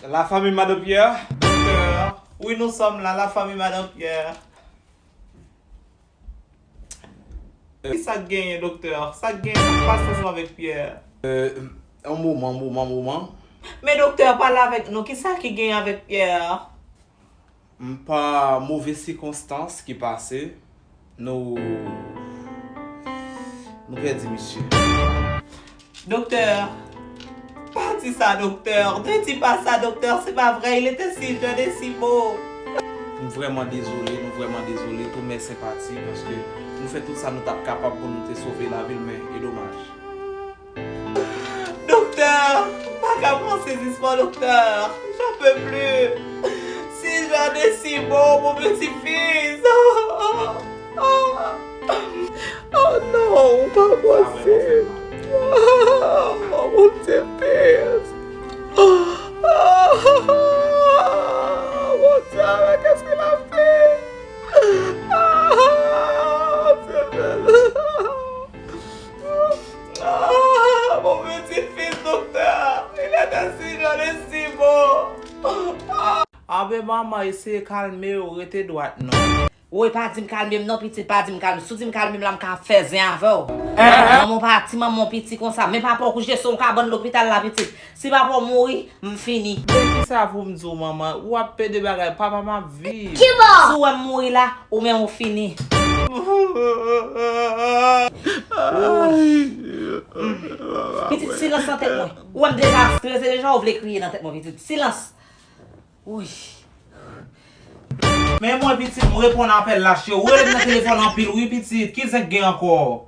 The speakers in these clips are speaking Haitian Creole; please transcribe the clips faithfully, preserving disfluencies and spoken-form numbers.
La famille Madan Pierre. Docteur, oui, nous sommes là, la famille Madan Pierre. Kisa k genyen, doktè? Sa k genyen? Sa k pase ansanm avèk Pierre? Euh, yon moman, moman, moman. Men doktè, pale avèk nou. Kisa ki genyen avèk Pierre? M pa move sikonstans ki pase, nou, nou pèdi misye. Doktè, pa di sa, doktè. Ne dis pas ça, docteur, c'est pas vrai. Il était si jeune et si beau. M vrèman dezole, nou vrèman dezole, tout mè senpati, paske nou fè tout sa nou t ap kapab pou nou te sove lavi l, men e domaj. Doktè, m pa ka pran sezisman, doktè. J'en peux plus. Si jeune et si beau, mon petit-fils. Oh non, pa posib. Oh, mon Dieu, père. Oh, mon Dieu, mais qu'est-ce qu'il a fait? Oh, Dieu, ah, mon petit-fils, docteur, il était si jeune et si beau. Anben manman, eseye kalme w, rete dwat non. Woy, pa di m kalme m non, pitit, pa di m kalme. Si w di m kalme m la, m ka fè zen avè w. Manman w pa ti manman w piti konsa. Men papa w kouche sou yon kabann lopital la, pitit. Si papa w mouri, m fini. Men kisa pou m di w, manman? W ap pede bagay, papa m ap viv. Si w wè m mouri la, ou menm ou fini. Pitit, silans nan tèt mwen. Ou wè m deja strese deja, ou vle kriye nan tèt mwen, pitit. Silans. Woy. Men mwen, pitit, m reponn apèl la, cheri. Ou rele m nan telefòn anpil, wi, pitit. Ki zen k gen ankò?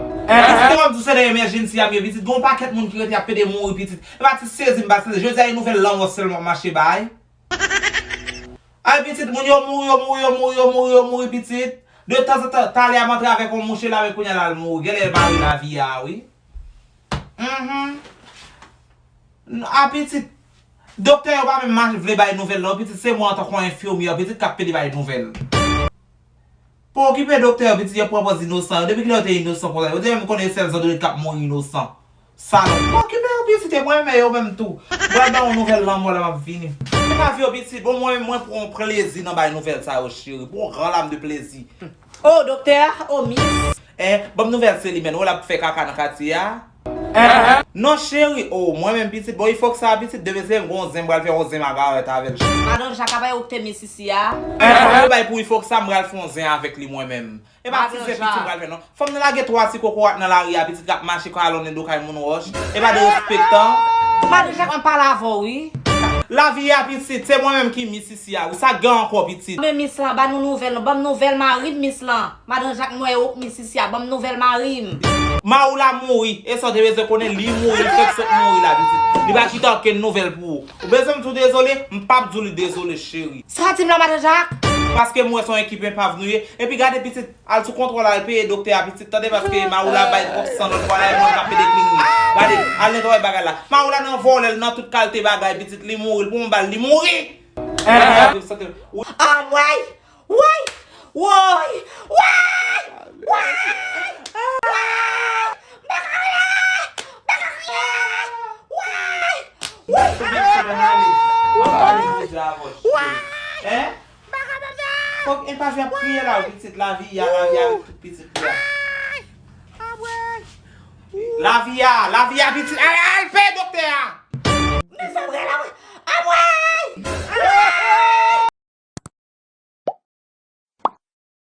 Pitit, kòman m di w se nan emèjensi a m ye, pitit? Gen yon pakèt moun ki rete ap pede mouri, pitit. E pa ti sezi m pa sezi. Jodi a, e nouvèl lanmò sèlman m mache bay. Ay, pitit, moun yo mouri, yo mouri, yo mouri, yo mouri, yo mouri, pitit. De tanzantan, talè a m antre avèk yon mouche la, men kounye a la, l mouri. Genlè l mare lavi a, wi. Mhm. A, pitit, doktè yo pa menm ma-, vle bay nouvèl non, pitit, se mwen antanke yon enfimyè, pitit, k ap pede bay nouvèl. Pa okipe doktè yo, pitit, yo pran pòz inosan yo. Depi kilè yo te inosan konsa? Yo te menm konnen sèl zandonit k ap mouri inosan. Salòp. Pa okipe yo, pitit, e mwen renmen yo menm tou. M pral ba yon nouvèl lanmò lè m ap vini. Se pa vye, pitit. Bon, mwen, mwen pran yon plezi nan bay nouvèl sa yo, cheri. Bon, gran lam de plezi. Oh, doktè, oh, mis. Eh, ban m nouvèl Selimèn, ou wè l ap fè kaka nan katye a? Non, cheri, oh, mwen menm pitit, bon, ifòk sa a, pitit, demen se m gon zen, m pral fè yon zen magarèt avè l. Madan Jak, apa ou te mis isi a? Yo bay pou ifòk sa, m pral fè yon zen avèk li mwen menm. E pa ti zen pitit m pral fè, non. Fanm nan lage twa ti kokorat nan lari a, pitit, k ap mache kalonnen do kay moun wòch. E pa derespektan. Madan Jak, mwen pale avè w, wi. Lavi a, pitit, se mwen menm ki mis isi a. Wi, sa gen ankò, pitit? Men mis lan, ba nou nouvèl, non. Ban m nouvèl mari m, mis lan. Madan Jak, m wè ou k mis isi a. Ban m nouvèl mari m. Mari w la mouri. E sa w te bezwen konnen, li mouri, li fèk sot mouri la, pitit. Li pa kite okenn nouvèl pou ou. Ou bezwen m di w dezole? M p ap di w li dezole, cheri. Sa w di m la, madan Jak? Paske m wè se yon ekip enpav nou ye. Epi gade, pitit, al sou kontwòl, al peye doktè a, pitit, tande, paske mari w la bay twòp san lòt bò la, e mwen k ap pede klinik. Gade, al netwaye bagay la. Mari w la nan vòlè, l nan tout kalite bagay, pitit, li mouri, l pran yon bal, li mouri. Anmwey! Woy! Woy! Woy! Woy! Woy! M pa ka kriye! M pa ka kriye! Woy! Woy! Woy! Fòk enpav yo ap kriye la, wi, pitit, lavi a, lavi a, wi, tout pitit li a. Lavi a, lavi a, pitit, al, al peye doktè a!